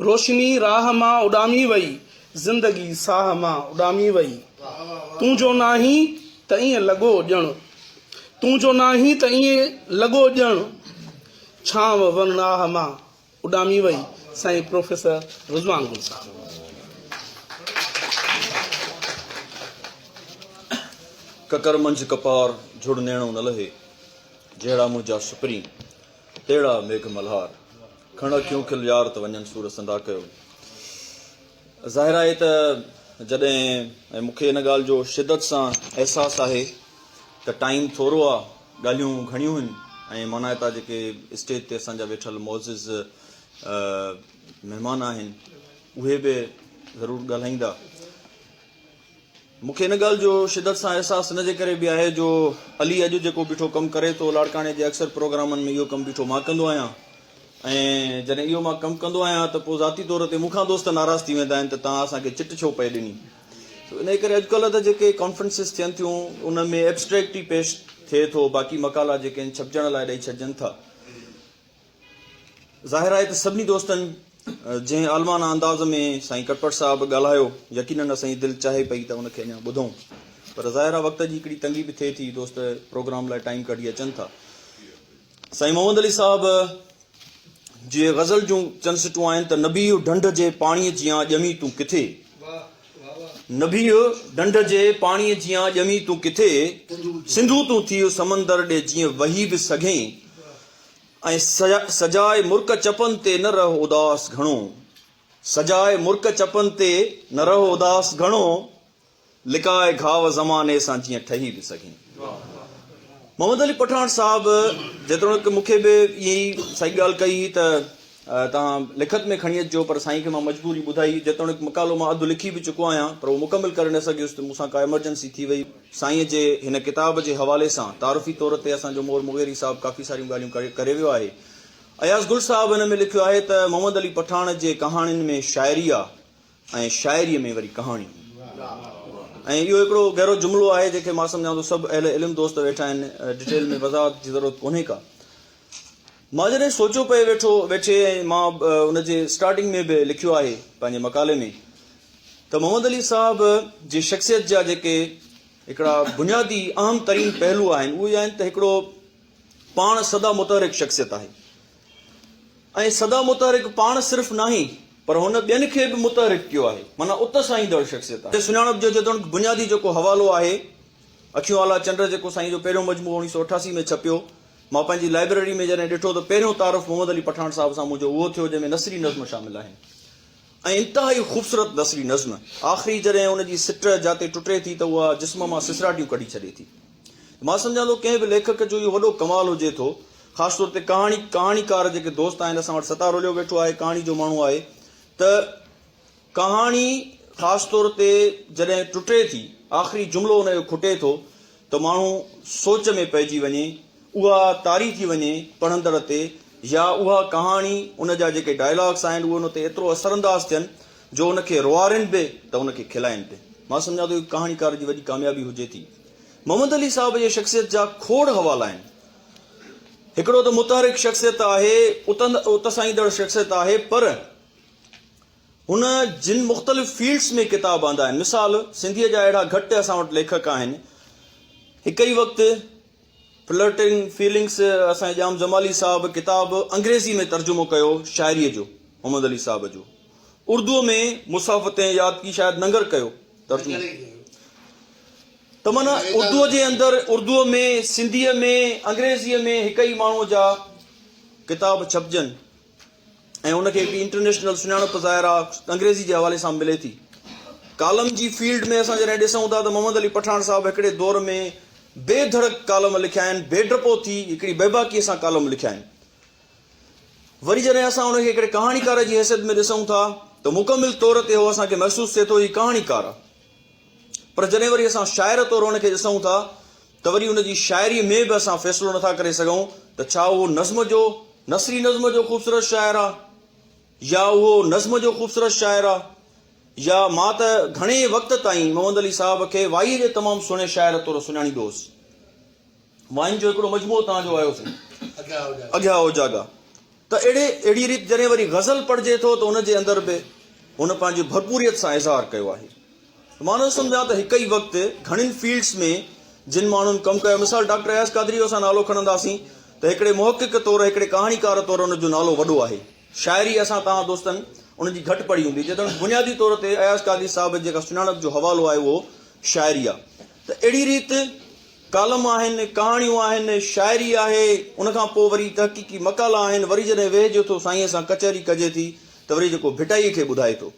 روشني راهه مان اڏامي وئي، زندگي ساهه مان اڏامي وئي. تون جو ناهين ته ائين لڳو ڄڻ، تون جو ناهين ته ائين لڳو ڄڻ، ڇانو ورناهه مان اڏامي وئي. سائين پروفيسر رضوان گل صاحب. ڪڪر منجهه ڪپار جھڙ نيڻو نه لهي، جهڙا منهنجا سپرين. تهڙا ميگهه ملهار، کڻ اکيون کل يار ته وڃن سور سندا ڪيو. ظاهر آهي ته جڏهن ۽ مون کي ان ڳالهه جو شدت سان احساس آهي ته ٽائيم ٿورو آ، ڳالهيون گهڻيون آهن ۽ مانائتا جيڪي اسٽيج تي اسان جا ويٺل معزز مهمان آهن اهي به ضرور ڳالهائيندا. مون کي ان ڳالهه جو شدت سان احساس ان جي ڪري به آهي جو علي اڄ جيڪو بيٺو ڪم ڪري ٿو لاڙڪاڻي جي اڪثر پروگرامن ۾ اهو ڪم بيٺو مان ڪندو آهيان ۽ جڏهن اهو مان ڪم ڪندو آهيان ته پوء ذاتي طور تي مون کان دوست ناراض ٿي ويندا آهن ته توهان اسان کي چٽ ڇو پئي ڏني. ان جي ڪري اڄڪلهه ته جيڪي ڪانفرنسز ٿين ٿيون ان ۾ ابسٽريڪٽ ئي پيش ٿئي ٿو باقي مقالا جيڪي آهن ڇپجڻ لاء ڏئي ڇڏجن ٿا. ظاهر آهي ته سڀني دوستن جنهن عالمانه انداز ۾ سائين ڪٽپر صاحب ڳالهايو يقينن اسان جي دل چاهي پئي ته ان کي اڃا ٻڌون پر ظاهر آهي وقت جي هڪڙي تنگي به ٿئي ٿي دوست پروگرام لاء ٽائيم ڪڍي اچن ٿا. سائين محمد علي صاحب جي غزل جون چند سٽون آهن ته نبيء ڍنڍ جي پاڻيء جيان ڄمي تون ڪٿي نبيء ڍنڍ جي پاڻيء جيان ڄمي تون ڪٿي سنڌو تون ٿيء سمندر ڏي جيئن وهي به سگهين ۽ سجائي مرڪ چپن تي نه رهه اداس گهڻو سجائي مرڪ چپن تي نه رهه اداس گهڻو لڪائي گهاو زماني سان جيئن ٺهي به سگهين. محمد علي پٺاڻ صاحب جيتوڻيڪ مون کي به ائين ئي سائين ڳالهه ڪئي هئي ته توهان لکت ۾ کڻي اچجو پر سائين کي مان مجبوري ٻڌائي جيتوڻيڪ مقالو مان اڌ لکي به چڪو آهيان پر اهو مڪمل ڪري نه سگهيس ته مون سان ڪا ايمرجنسي ٿي وئي. سائينء جي هن ڪتاب جي حوالي سان تعارفي طور تي اسان جو مور مغيري صاحب ڪافي ساريون ڳالهيون ڪري ويو آهي. اياز گل صاحب هن ۾ لکيو آهي ته محمد علي پٺاڻ جي ڪهاڻين ۾ شاعري آ ۽ شاعريء ۾ وري ڪهاڻي. ۽ اهو هڪڙو گهرو جملو آهي جنهن کي مان سمجهان ٿو سڀ اهل علم دوست ويٺا آهن ڊٽيل ۾ وضاحت جي ضرورت ڪونهي ڪا. مان جڏهن سوچيو پئي ويٺو ويٺي ۽ مان ان جي اسٽارٽنگ ۾ به لکيو آهي پنهنجي مقالي ۾ ته محمد علي صاحب جي شخصيت جا جيڪي هڪڙا بنيادي اهم ترين پهلو آهن اهي آهن ته هڪڙو پاڻ سدا متحرڪ شخصيت آهي ۽ سدا متحرڪ پاڻ صرف ناهي پر هن ٻين کي به متحرڪ ڪيو آهي معنيٰ اتساهيندڙ شخصيت آهي. سڃاڻپ جو جيتوڻيڪ بنيادي جيڪو حوالو آهي اکيون آلا چنڊ جيڪو سائين جو پهريون مجموعو اوڻيهه سو اٺاسي ۾ ڇپيو مان پنهنجي لائبريري ۾ جڏهن ڏٺو ته پهريون تعارف محمد علي پٺاڻ صاحب سان منهنجو اهو ٿيو جنهن ۾ نثري نظم شامل آهن. ۽ انتهائي خوبصورت نثري نظم. آخري جڏهن ان جي سٽ جاتي ٽٽي ٿي ته اها جسم مان سسراٽيون ڪڍي ڇڏي ٿي. مان سمجهان ٿو ڪنهن به ليکڪ جو اهو وڏو ڪمال هجي ٿو. خاص طور تي ڪهاڻي ڪهاڻيڪار جيڪي دوست آهن اسان وٽ ستار روليو ويٺو آهي ڪهاڻي جو ماڻهو آهي ته ڪهاڻي خاص طور تي جڏهن ٽٽي ٿي آخري جملو ان جو کٽي ٿو ته ماڻهو سوچ ۾ پئجي وڃي، اها طاري ٿي وڃي پڙهندڙ تي يا اها ڪهاڻي ان جا جيڪي ڊائلاگس آهن اهي ان تي ايترو اثرانداز ٿين جو ان کي روئارين به ته ان کي کلائين به. مان سمجهان ٿو اهو ڪهاڻيڪار جي وڏي ڪاميابي هجي ٿي. محمد علي صاحب جي شخصيت جا کوڙ حوالا آهن. هڪڙو ته متحرڪ شخصيت آهي، اتساهيندڙ شخصيت آهي پر هن جن مختلف فيلڊس ۾ ڪتاب آندا آهن، مثال سنڌيء جا اهڙا گهٽ اسان وٽ ليکڪ آهن، هڪ ئي وقت فلرٽنگ فيلنگس اسان جي ڄام جمالي صاحب ڪتاب انگريزي ۾ ترجمو ڪيو شاعريء جو محمد علي صاحب جو اردوء ۾ مسافتين ياد ڪي شايد ننگر ڪيو ترجمو ته معنيٰ اردوء جي اندر اردوء ۾ سنڌيء ۾ انگريزيء ۾ هڪ ئي ماڻهوء جا ڪتاب ڇپجن. ۽ ان کي هڪڙي انٽرنيشنل سڃاڻپ ظاهر آ انگريزي جي حوالي سان ملي ٿي. ڪالم جي فيلڊ ۾ اسان جڏهن ڏسون ٿا ته محمد علي پٺاڻ صاحب هڪڙي دور ۾ بي ڌڙڪ ڪالم لکيا آهن، بي ڊپو ٿي هڪڙي بيباڪيء سان ڪالم لکيا آهن. وري جڏهن اسان ان کي هڪڙي ڪهاڻيڪار جي حيثيت ۾ ڏسون ٿا ته مڪمل طور تي هو اسان کي محسوس ٿئي ٿو هي ڪهاڻيڪار آ. پر جڏهن وري اسان شاعر طور ان کي ڏسون ٿا ته وري ان جي شاعريء ۾ به اسان فيصلو نٿا ڪري سگهون ته ڇا اهو نظم جو نثري نظم جو خوبصورت شاعر آ يا اهو نظم جو خوبصورت شاعر آ يا مان ته گهڻي وقت تائين محمد علي صاحب کي وائيء جي تمام سهڻي شاعر طور سڃاڻيندو هوس. واين جو هڪڙو مجموعو توهان جو آيو سائين اگهيا اوجاڳا. ته اهڙي اهڙي ريت جڏهن وري غزل پڙهجي ٿو ته ان جي اندر به هن پنهنجي ڀرپوريت سان اظهار ڪيو آهي. ته مان نٿو سمجهان ته هڪ ئي وقت گهڻين فيلڊس ۾ جن ماڻهن ڪم ڪيو مثال ڊاڪٽر اياز قادري جو اسان نالو کڻنداسين ته هڪڙي محقق طور هڪڙي ڪهاڻيڪار طور ان جو نالو وڏو آهي. شاعري اسان توهان دوستن ان جي گهٽ پڙهي هوندي جيتوڻيڪ بنيادي طور تي اياز قادري صاحب جي جيڪا سڃاڻپ جو حوالو آهي اهو شاعري آهي ته اهڙي ريت ڪالم آهن، ڪهاڻيون آهن، شاعري آهي، ان کان پوء وري تحقيقي مقالا آهن، وري جڏهن ويهجي ٿو سائينء سان ڪچهري ڪجي ٿي ته وري جيڪو ڀٽائيء کي ٻڌائي ٿو.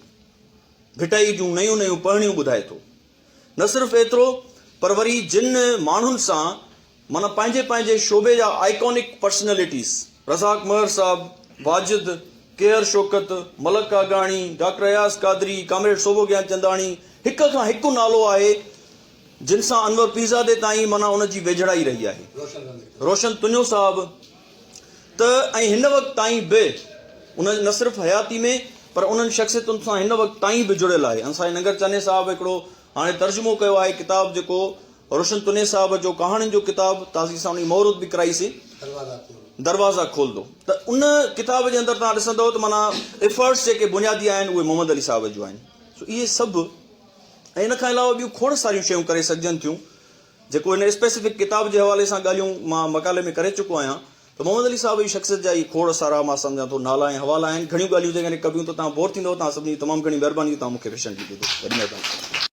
ڀٽائيء جون نيون نيون پڙهڻيون ٻڌائي ٿو. نه صرف ايترو پر وري جن ماڻهن سان معنيٰ پنهنجي پنهنجي شعبي جا آئيڪانڪ پرسنلٽيز رزاق مهر صاحب، واجد، ڪيهر شوڪت، ملڪ آگاڻي، ڊاڪٽر اياز قادري، ڪامريڊ سوڀو گيانچنداڻي، هڪ کان هڪ نالو آهي جن سان انور پيرزادي تائين معنيٰ ان جي ويجهڙائي رهي آهي. روشن تنيو صاحب ته ۽ هن وقت تائين به ان نه صرف حياتي ۾ پر انهن شخصيتن سان هن وقت تائين به جڙيل آهي. انصاري ننگر چني صاحب هڪڙو هاڻي ترجمو ڪيو آهي ڪتاب جيڪو روشن تنيي صاحب جو ڪهاڻين جو ڪتاب تازي سان انهي مهورت به ڪرائي سي دروازا کول دو ته ان ڪتاب جي اندر توهان ڏسندو ته معنيٰ ايفرٽس جيڪي بنيادي آهن اهي محمد علي صاحب جون آهن سو اهي سڀ ۽ ان کان علاوه ٻيون کوڙ ساريون شيون ڪري سگهجن ٿيون جيڪو هن اسپيسفڪ ڪتاب جي حوالي سان ڳالهيون مان مقالي ۾ ڪري چڪو آهيان ته محمد علي صاحب جي شخصيت جا اهي کوڙ سارا مان سمجهان ٿو نالا ۽ حوالا آهن گهڻيون ڳالهيون جيڪڏهن ڪبيون ته توهان بور ٿيندؤ توهان سڀني جي تمام گهڻي مهرباني جو توهان مون کي پيشنٽلي ٻڌو وڏي مهرباني.